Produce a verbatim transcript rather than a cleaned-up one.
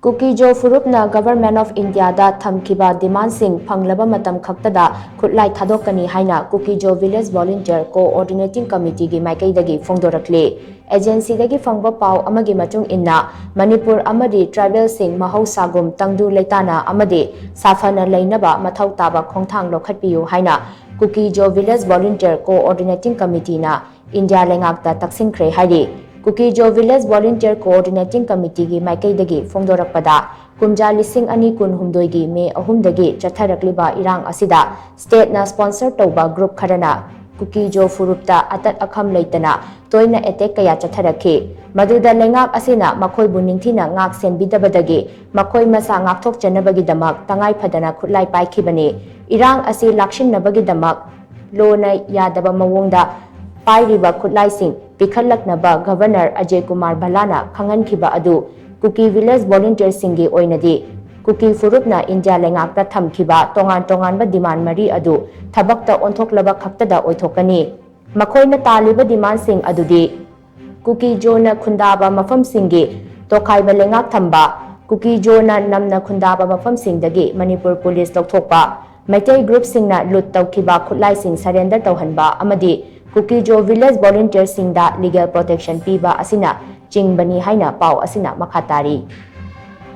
ꯀꯨꯀꯤꯖꯣ ꯐꯨꯔꯨꯞꯅ Government of Indiaꯗ ꯊꯝꯈꯤꯕ demandꯁꯤꯡ ꯐꯪꯂꯕ ꯃꯇꯝ ꯈꯛꯇꯗ ꯈꯨꯠꯂꯥꯏ ꯊꯥꯗꯣꯛꯀꯅꯤ ꯍꯥꯏꯅ ꯀꯨꯀꯤꯖꯣ Village Volunteer Coordinating Committeeꯒꯤ ꯃꯥꯏꯀꯩꯗꯒꯤ ꯐꯣꯡꯗꯣꯔꯛꯂꯤ꯫ Agencyꯗꯒꯤ ꯐꯪꯕ ꯄꯥꯎ ꯑꯃꯒꯤ ꯃꯇꯨꯡ ꯏꯟꯅ, ꯃꯅꯤꯄꯨꯔ ꯑꯃꯗꯤ tribalꯁꯤꯡ ꯃꯍꯧꯁꯥꯒꯨꯝ ꯇꯪꯗꯨ ꯂꯩꯇꯥꯅ ꯑꯃꯗꯤ ꯁꯥꯐꯅ ꯂꯩꯅꯕ ꯃꯊꯧ ꯇꯥꯕ ꯈꯣꯡꯊꯥꯡ ꯂꯧꯈꯠꯄꯤꯌꯨ ꯍꯥꯏꯅ ꯀꯨꯀꯤꯖꯣ Village Volunteer Coordinating Committeeꯅ ꯏꯟꯗꯤꯌꯥ ꯂꯩꯉꯥꯛꯇ ꯇꯛꯁꯤꯟꯈ꯭ꯔꯦ ꯍꯥꯏꯔꯤ꯫ ꯀꯨꯀꯤꯖꯣ Village Volunteer Coordinating Committeeꯒꯤ ꯃꯥꯏꯀꯩꯗꯒꯤ ꯐꯣꯡꯗꯣꯔꯛꯄꯗ, ꯀꯨꯝꯖꯥ ꯂꯤꯁꯤꯡ ꯑꯅꯤ ꯀꯨꯟꯍꯨꯝꯗꯣꯏꯒꯤ ꯃꯦ ꯑꯍꯨꯝꯗꯒꯤ ꯆꯠꯊꯔꯛꯂꯤꯕ ꯏꯔꯥꯡ ꯑꯁꯤꯗ stateꯅ sponsor ꯇꯧꯕ group ꯈꯔꯅ ꯀꯨꯀꯤꯖꯣ ꯐꯨꯔꯨꯞꯇ ꯑꯇꯠ ꯑꯈꯝ ꯂꯩꯇꯅ ꯇꯣꯏꯅ attack ꯀꯌꯥ ꯆꯠꯊꯔꯛꯈꯤ꯫ ꯃꯗꯨꯗ ꯂꯩꯉꯥꯛ ꯑꯁꯤꯅ ꯃꯈꯣꯏꯕꯨ ꯅꯤꯡꯊꯤꯅ ꯉꯥꯛ ꯁꯦꯟꯕꯤꯗꯕꯗꯒꯤ ꯃꯈꯣꯏ ꯃꯁꯥ ꯉꯥꯛꯊꯣꯛꯆꯅꯕꯒꯤꯗꯃꯛ ꯇꯉꯥꯏ ꯐꯗꯅ ꯈꯨꯠꯂꯥꯏ ꯄꯥꯏꯈꯤꯕꯅꯤ꯫ ꯏꯔꯥꯡ ꯑꯁꯤ ꯂꯥꯛꯁꯤꯟꯅꯕꯒꯤꯗꯃꯛ ꯂꯣꯅ ꯌꯥꯗꯕ ꯃꯑꯣꯡꯗ ꯄꯥꯏꯔꯤꯕ ꯈꯨꯠꯂꯥꯏꯁꯤꯡ ꯄꯤꯈꯠꯂꯛꯅꯕ Governor ꯑꯖꯌ ꯀꯨꯃꯥꯔ ꯚꯜꯂꯥꯅ ꯈꯪꯍꯟꯈꯤꯕ ꯑꯗꯨ ꯀꯨꯀꯤ Village Volunteerꯁꯤꯡꯒꯤ ꯑꯣꯏꯅꯗꯤ ꯀꯨꯀꯤ ꯐꯨꯔꯨꯞꯅ ꯏꯟꯗꯤꯌꯥ ꯂꯩꯉꯥꯛꯇ ꯊꯝꯈꯤꯕ ꯇꯣꯉꯥꯟ ꯇꯣꯉꯥꯟꯕ demand ꯃꯔꯤ ꯑꯗꯨ ꯊꯕꯛꯇ ꯑꯣꯟꯊꯣꯛꯂꯕ ꯈꯛꯇꯗ ꯑꯣꯏꯊꯣꯛꯀꯅꯤ꯫ ꯃꯈꯣꯏꯅ ꯇꯥꯜꯂꯤꯕ demandꯁꯤꯡ ꯑꯗꯨꯗꯤ ꯀꯨꯀꯤꯖꯣꯅ ꯈꯨꯟꯗꯥꯕ ꯃꯐꯝꯁꯤꯡꯒꯤ ꯇꯣꯈꯥꯏꯕ ꯂꯩꯉꯥꯛ ꯊꯝꯕ, ꯀꯨꯀꯤꯖꯣꯅ ꯅꯝꯅ ꯈꯨꯟꯗꯥꯕ ꯃꯐꯝꯁꯤꯡꯗꯒꯤ ꯃꯅꯤꯄꯨꯔ ꯄꯨꯂꯤꯁ ꯂꯧꯊꯣꯛꯄ, ꯃꯩꯇꯩ groupꯁꯤꯡꯅ loot ꯇꯧꯈꯤꯕ ꯈꯨꯠꯂꯥꯏꯁꯤꯡ surrender ꯇꯧꯍꯟꯕ ꯑꯃꯗꯤ ꯀꯨꯀꯤꯖꯣ Village Volunteerꯁꯤꯡꯗ legal protection ꯄꯤꯕ ꯑꯁꯤꯅ ꯆꯤꯡꯕꯅꯤ ꯍꯥꯏꯅ ꯄꯥꯎ ꯑꯁꯤꯅ ꯃꯈꯥ ꯇꯥꯔꯤ꯫